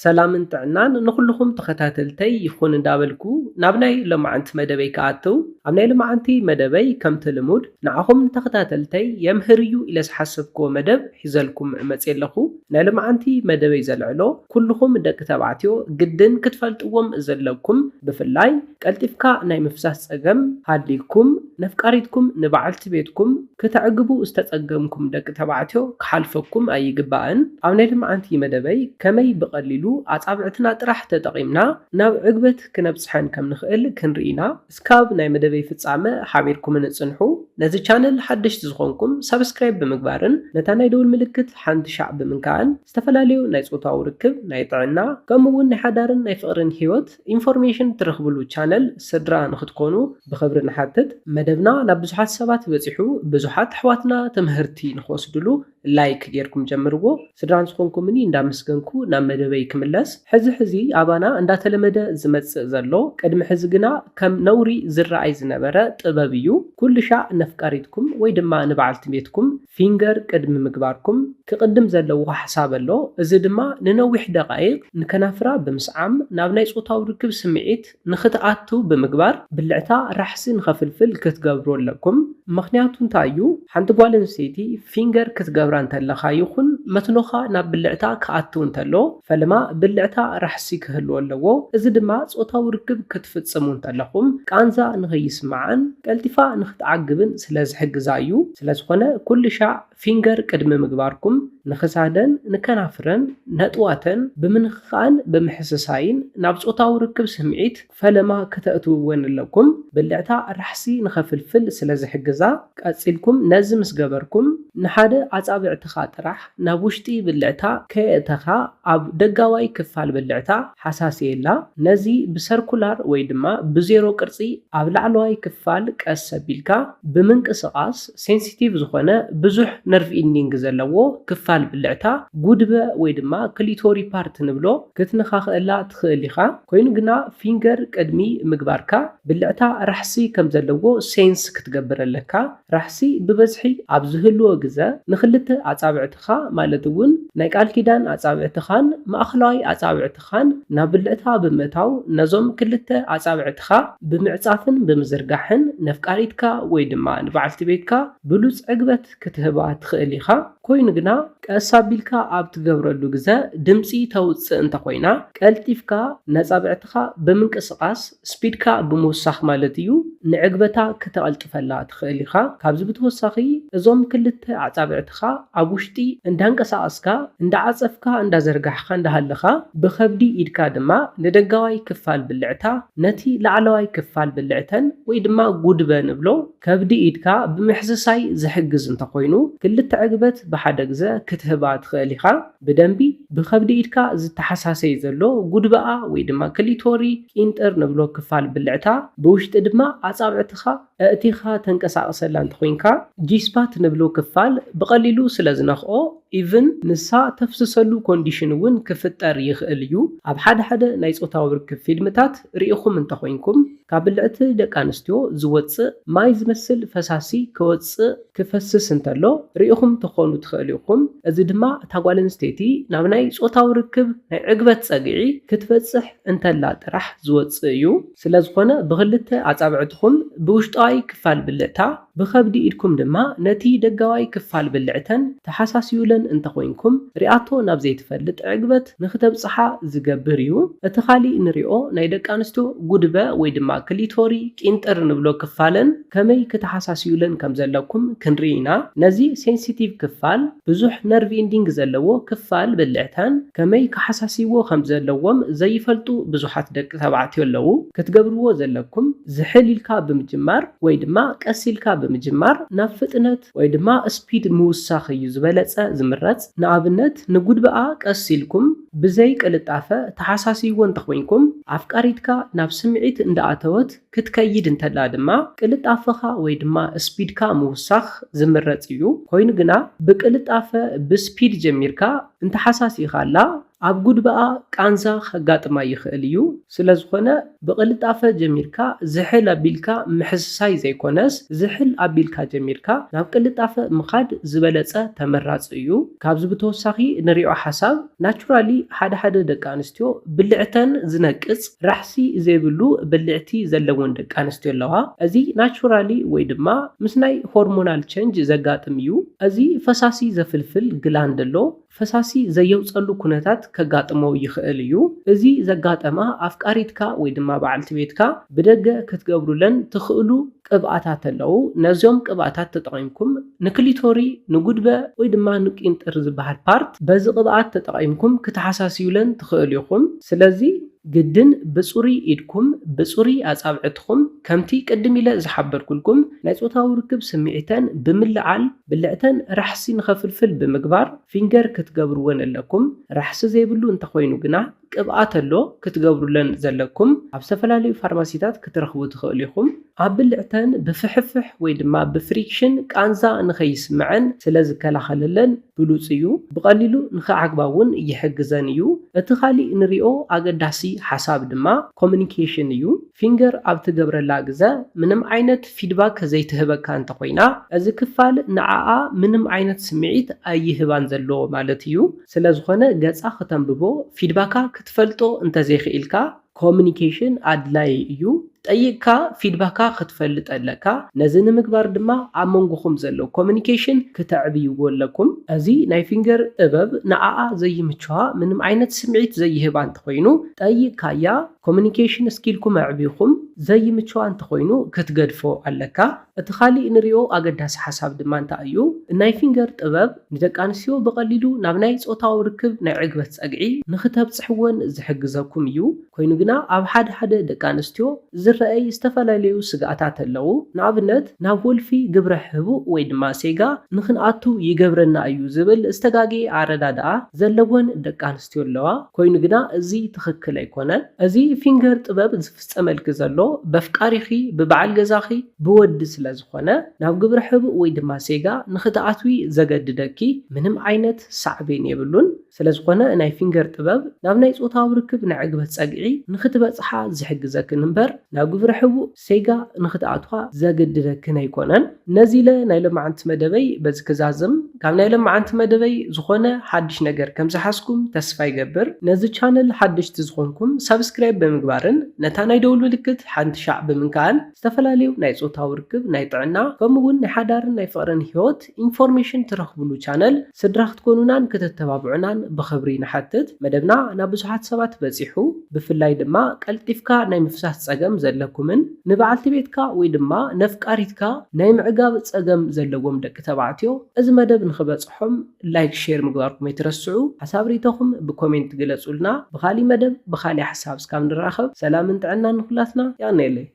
ሰላምን ጥዕናን ንኹልኹም ተኸታተልተይ ይኹን እንዳበልኩ ናብ ናይ ሎማዓንቲ መደበይ ክኣትው፣ ኣብ ናይ ሎማዓንቲ መደበይ ከምቲ ልሙድ ንዓኹም ንተኸታተልተይ የምህር እዩ ኢለ ዝሓሰብክዎ መደብ ሒዘልኩም መፅየ ኣለኹ። ናይ ሎማዓንቲ መደበይ ዘልዕሎ ኩልኹም ደቂ ተባዕትዮ ግድን ክትፈልጥዎም ዘለኩም፣ ብፍላይ ቀልጢፍካ ናይ ምፍሳስ ጸገም ሃልይኩም፣ ነፍቃሪትኩም ንበዓልቲ ቤትኩም ክተዕግቡ ዝተጸገምኩም ደቂ ተባዕትዮ ክሓልፈኩም ኣይግባእን። ኣብ ናይ ሎማዓንቲ መደበይ ከመይ ብቐሊሉ ኣጻብዕትና ጥራሕ ተጠቒምና ናብ ዕግበት ክነብጽሐን ከም ንኽእል ክንርኢ ኢና። እስካብ ናይ መደበይ ፍጻመ ሓቢርኩምኒ ጽንሑ። ነዚ ቻነል ሓደሽቲ ዝኾንኩም ሳብስክራይብ ብምግባርን ነታ ናይ ደውል ምልክት ሓንቲ ሻዕ ብምንካእን ዝተፈላለዩ ናይ ጾታዊ ርክብ፣ ናይ ጥዕና፣ ከምኡ እውን ናይ ሓዳርን ናይ ፍቕርን ህይወት ኢንፎርሜሽን ትረኽብሉ ቻነል ስድራ ንኽትኮኑ ብኽብሪ ንሓትት። መደብና ናብ ብዙሓት ሰባት በጺሑ፣ ብዙሓት ኣሕዋትና ትምህርቲ ንኽወስድሉ ላይክ ጌርኩም ጀምርዎ። ስድራን ዝኾንኩምኒ እንዳመስገንኩ ናብ መደበይ ክምለስ። ሕዚ ሕዚ ኣባና እንዳተለመደ ዝመጽእ ዘሎ፣ ቅድሚ ሕዚ ግና ከም ነውሪ ዝረኣይ ዝነበረ ጥበብ እዩ። ኩሉ ሻዕ ነፍቃሪትኩም ወይ ድማ ንበዓልቲ ቤትኩም ፊንገር ቅድሚ ምግባርኩም ክቕድም ዘለዎ ሓሳብ ኣሎ። እዚ ድማ ንነዊሕ ደቓይቕ ንከናፍራ ብምስዓም ናብ ናይ ጾታዊ ርክብ ስምዒት ንኽትኣቱ ብምግባር ብልዕታ ራሕሲ ንኸፍልፍል ክትገብሩ ኣለኩም። ምኽንያቱ እንታይ እዩ? ሓንቲ ጓል ኣንስተይቲ ፊንገር ክትገብራ እንተለኻ ይኹን መትኖኻ ናብ ብልዕታ ክኣቱ እንተሎ፣ ፈለማ ብልዕታ ራሕሲ ክህልዎ ኣለዎ። እዚ ድማ ጾታዊ ርክብ ክትፍጽሙ እንተለኹም ቃንዛ ንኸይስምዓን ቀልጢፋ ንኽትዓግብን ስለ ዝሕግዛ እዩ። ስለ ዝኾነ ኩሉ ሻዕ ፊንገር ቅድሚ ምግባርኩም ንኽሳደን ንከናፍረን ነጥዋተን ብምንኽኻእን ብምሕስሳይን ናብ ጾታዊ ርክብ ስምዒት ፈለማ ከተእትውወን ኣለኩም። ብልዕታ ራሕሲ ንኸፍልፍል ስለ ዝሕግዛ፣ ቀጺልኩም ነዚ ምስ ገበርኩም፣ ንሓደ ኣጻብዕትኻ ጥራሕ ናብ ውሽጢ ብልዕታ ከየእተኻ ኣብ ደጋዋይ ክፋል ብልዕታ ሓሳስየላ። ነዚ ብሰርኩላር ወይ ድማ ብዜሮ ቅርጺ ኣብ ላዕለዋይ ክፋል ቀስ ኣቢልካ ብምንቅስቓስ ሴንሲቲቭ ዝኾነ ብዙሕ ነርቭ ኢንዲንግ ዘለዎ ክፋል ብልዕታ ጉድበ ወይ ድማ ክሊቶሪ ፓርት ንብሎ ክትነኻኽእላ ትኽእል ኢኻ። ኮይኑ ግና ፊንገር ቅድሚ ምግባርካ ብልዕታ ራሕሲ ከም ዘለዎ ሴንስ ክትገብር ኣለካ። ራሕሲ ብበዝሒ ኣብ ዝህልዎ ግዘ ንኽልተ ኣጻብዕትኻ ማለት እውን ናይ ቃል ኪዳን ኣጻብዕትኻን ማእኸላዋይ ኣጻብዕትኻን ናብ ብልዕታ ብምእታው ነዞም ክልተ ኣጻብዕትኻ ብምዕጻፍን ብምዝርጋሕን ነፍቃሪትካ ወይ ድማ ንበዓልቲ ቤትካ ብሉጽ ዕግበት ክትህባ ትኽእል ኢኻ። ኮይኑ ግና ቀስ ኣቢልካ ኣብ ትገብረሉ ግዘ ድምጺ ተውጽእ እንተኾይና ቀልጢፍካ ነጻብዕትኻ ብምንቅስቓስ ስፒድካ ብምውሳኽ ማለት እዩ ንዕግበታ ክተቐልጥፈላ ትኽእል ኢኻ። ካብዚ ብተወሳኺ እዞም ክልተ ኣጻብዕትኻ ኣብ ውሽጢ እንዳንቀሳቐስካ እንዳዓጸፍካ እንዳዘርጋሕካ እንዳሃለኻ ብኸብዲ ኢድካ ድማ ንደጋዋይ ክፋል ብልዕታ ነቲ ላዕለዋይ ክፋል ብልዕተን ወይ ድማ ጉድበ ንብሎ ከብዲ ኢድካ ብምሕስሳይ ዝሕግዝ እንተኾይኑ ክልተ ዕግበት ብሓደ ግዘ ክትህባ ትኽእል ኢኻ። ብደንቢ ብኸብዲ ኢድካ ዝተሓሳሰይ ዘሎ ጉድበኣ ወይ ድማ ክሊቶሪ ቂንጥር ንብሎ ክፋል ብልዕታ ብውሽጢ ድማ ኣጻብዕትኻ ኣእቲኻ ተንቀሳቕሰላ እንተኾይንካ ጂስፓት ንብሎ ክፋል ብቐሊሉ ስለ ዝነኽኦ ኢቭን ንሳ ተፍስሰሉ ኮንዲሽን እውን ክፍጠር ይኽእል እዩ። ኣብ ሓደ ሓደ ናይ ጾታዊ ርክብ ፊልምታት ርኢኹም እንተኾይንኩም ካብ ብልዕቲ ደቂ ኣንስትዮ ዝወጽእ ማይ ዝመስል ፈሳሲ ክወጽእ ክፈስስ እንተሎ ርኢኹም ትኾኑ ትኽእሉ ኢኹም። እዚ ድማ እታ ጓል ኣንስተይቲ ናብ ናይ ጾታዊ ርክብ ናይ ዕግበት ጸግዒ ክትበጽሕ እንተላ ጥራሕ ዝወጽእ እዩ። ስለ ዝኾነ ብኽልተ ኣጻብዕትኹም ብውሽጣዊ ክፋል ብልዕታ ብኸብዲ ኢድኩም ድማ ነቲ ደጋዋይ ክፋል ብልዕተን ተሓሳስዩለን እንተኾይንኩም ሪኣቶ ናብ ዘይትፈልጥ ዕግበት ንኽተብጽሓ ዝገብር እዩ። እቲ ካሊእ ንሪኦ ናይ ደቂ ኣንስትዮ ጉድበ ወይ ድማ ክሊቶሪ ቂንጥር ንብሎ ክፋለን ከመይ ክተሓሳስዩለን ከም ዘለኩም ክንርኢ ኢና። ነዚ ሴንሲቲቭ ክፋል ብዙሕ ነርቭ ኢንዲንግ ዘለዎ ክፋል ብልዕተን ከመይ ክሓሳስይዎ ከም ዘለዎም ዘይፈልጡ ብዙሓት ደቂ ተባዕትዮ ኣለዉ። ክትገብርዎ ዘለኩም ዝሕል ኢልካ ብምጅማር ወይ ድማ ቀስ ኢልካ ብምጅማር ናብ ፍጥነት ወይ ድማ ስፒድ ምውሳኽ እዩ ዝበለጸ ዝምረጽ። ንኣብነት ንጉድበኣ ቀስ ኢልኩም ብዘይ ቅልጣፈ ተሓሳስይዎ እንተኾይንኩም ኣፍቃሪትካ ናብ ስምዒት እንዳኣተወት ክትከይድ እንተላ ድማ ቅልጣፈኻ ወይ ድማ ስፒድካ ምውሳኽ ዝምረጽ እዩ። ኮይኑ ግና ብቅልጣፈ ብስፒድ ጀሚርካ እንተሓሳሲኻላ ኣብ ጉድበኣ ቃንዛ ከጋጥማ ይኽእል እዩ። ስለ ዝኾነ ብቕልጣፈ ጀሚርካ ዝሕል ኣቢልካ ምሕስሳይ ዘይኮነስ ዝሕል ኣቢልካ ጀሚርካ ናብ ቅልጣፈ ምኻድ ዝበለጸ ተመራጺ እዩ። ካብዚ ብተወሳኺ ንሪኦ ሓሳብ ናቹራሊ ሓደ ሓደ ደቂ ኣንስትዮ ብልዕተን ዝነቅጽ ራሕሲ ዘይብሉ ብልዕቲ ዘለወን ደቂ ኣንስትዮ ኣለዋ። እዚ ናቹራሊ ወይ ድማ ምስ ናይ ሆርሞናል ቸንጅ ዘጋጥም እዩ። እዚ ፈሳሲ ዘፍልፍል ግላንድ ኣሎ። ፈሳሲ ዘየውጸሉ ኩነታት ከጋጥሞ ይኽእል እዩ። እዚ ዘጋጠማ ኣፍቃሪትካ ወይ ድማ በዓልቲ ቤትካ ብደገ ክትገብሩለን ትኽእሉ ቅብኣታት ኣለዉ። ነዚኦም ቅብኣታት ተጠቒምኩም ንክሊቶሪ፣ ንጉድበ ወይ ድማ ንቂንጥር ዝበሃል ፓርት በዚ ቅብኣት ተጠቒምኩም ክትሓሳስዩለን ትኽእሉ ኢኹም። ስለዚ ግድን ብጽሩይ ኢድኩም ብጽሩይ ኣጻብዕትኹም ከምቲ ቅድም ኢለ ዝሓበርኩልኩም ናይ ጾታዊ ርክብ ስምዒተን ብምልዓል ብልዕተን ራሕሲ ንኸፍልፍል ብምግባር ፊንገር ክትገብርወን ኣለኩም። ራሕሲ ዘይብሉ እንተኾይኑ ግና ቅብኣት ኣሎ ክትገብሩለን ዘለኩም። ኣብ ዝተፈላለዩ ፋርማሲታት ክትረኽቡ ትኽእሉ ኢኹም። ኣብ ብልዕተን ብፍሕፍሕ ወይ ድማ ብፍሪክሽን ቃንዛ ንኸይስምዐን ስለ ዝከላኸለለን ብሉጽ እዩ። ብቐሊሉ ንኽዓግባ እውን ይሕግዘን እዩ። እቲ ካሊእ ንሪኦ ኣገዳሲ ሓሳብ ድማ ኮሚኒኬሽን እዩ። ፊንገር ኣብ ትገብረላ ግዘ ምንም ዓይነት ፊድባክ ዘይትህበካ እንተኾይና እዚ ክፋል ንዓኣ ምንም ዓይነት ስምዒት ኣይህባን ዘሎ ማለት እዩ። ስለዝኾነ ገጻ ክተንብቦ ፊድባካ ክትፈልጦ እንተዘይኽኢልካ ኮሚኒኬሽን ኣድላዪ እዩ። ጠይቕካ ፊድባካ ክትፈልጥ ኣለካ። ነዚ ንምግባር ድማ ኣብ መንጎኹም ዘሎ ኮሚኒኬሽን ክተዕብይዎ ኣለኩም። እዚ ናይ ፊንገር ጥበብ ንዓኣ ዘይምችዋ ምንም ዓይነት ስምዒት ዘይህባ እንተኾይኑ ጠይቕካያ ኮሚኒኬሽን ስኪልኩም ኣዕቢኹም ዘይምችዋ እንተኾይኑ ክትገድፎ ኣለካ። እቲ ካሊእ ንሪኦ ኣገዳሲ ሓሳብ ድማ እንታይ እዩ? ናይ ፊንገር ጥበብ ንደቂ ኣንስትዮ ብቐሊሉ ናብ ናይ ጾታዊ ርክብ ናይ ዕግበት ጸግዒ ንኽተብጽሕወን ዝሕግዘኩም እዩ። ኮይኑ ግና ኣብ ሓደ ሓደ ደቂ ኣንስትዮ ዝረኣይ ዝተፈላለዩ ስግኣታት ኣለዉ። ንኣብነት ናብ ወልፊ ግብረ ሕቡእ ወይ ድማ ሴጋ ንኽንኣቱ ይገብረና እዩ ዝብል ዝተጋግየ ኣረዳድኣ ዘለወን ደቂ ኣንስትዮ ኣለዋ። ኮይኑ ግና እዚ ትኽክል ኣይኮነን። እዚ ፊንገር ጥበብ ዝፍጸመልኪ ዘሎ በፍቃሪኺ፣ ብበዓል ገዛኺ፣ ብወዲ ስለ ዝኾነ ናብ ግብረ ሕቡእ ወይ ድማ ሴጋ ንኽትኣትዊ ዘገድደኪ ምንም ዓይነት ሳዕቤን የብሉን። ስለ ዝኾነ ናይ ፊንገር ጥበብ ናብ ናይ ጾታዊ ርክብ ናይ ዕግበት ጸግዒ ንኽትበጽሓ ዝሕግዘክን እምበር ናብ ግብረ ሕቡእ ሴጋ ንኽትኣትዋ ዘገድደክን ኣይኮነን። ነዚ ኢለ ናይ ሎማዓንቲ መደበይ በዚ ክዛዝም። ካብ ናይ ሎማዓንቲ መደበይ ዝኾነ ሓድሽ ነገር ከም ዝሓዝኩም ተስፋ ይገብር። ነዚ ቻነል ሓደሽቲ ዝኾንኩም ሳብስክራይብ ብምግባርን ነታ ናይ ደውል ምልክት ሓንቲ ሻዕ ብምንካእን ዝተፈላለዩ ናይ ጾታዊ ርክብ፣ ናይ ጥዕና ከምኡ እውን ናይ ሓዳርን ናይ ፍቕርን ህይወት ኢንፎርሜሽን ትረኽብሉ ቻነል ስድራ ክትኮኑናን ከተተባብዑናን ብኽብሪ ንሓትት። መደብና ናብ ብዙሓት ሰባት በጺሑ፣ ብፍላይ ድማ ቀልጢፍካ ናይ ምፍሳስ ጸገም ዘለኩምን ንበዓልቲ ቤትካ ወይ ድማ ነፍቃሪትካ ናይ ምዕጋብ ጸገም ዘለዎም ደቂ ተባዕትዮ እዚ መደብ ንኽበጽሖም ላይክ፣ ሼር ምግባርኩም ኣይትረስዑ። ሓሳብ ርኢቶኹም ብኮሜንት ግለጹልና። ብኻሊእ መደብ ብኻሊእ ሓሳብ እስካብ ንራኸብ ሰላምን ጥዕናን ንኹላትና። የቐንየለይ።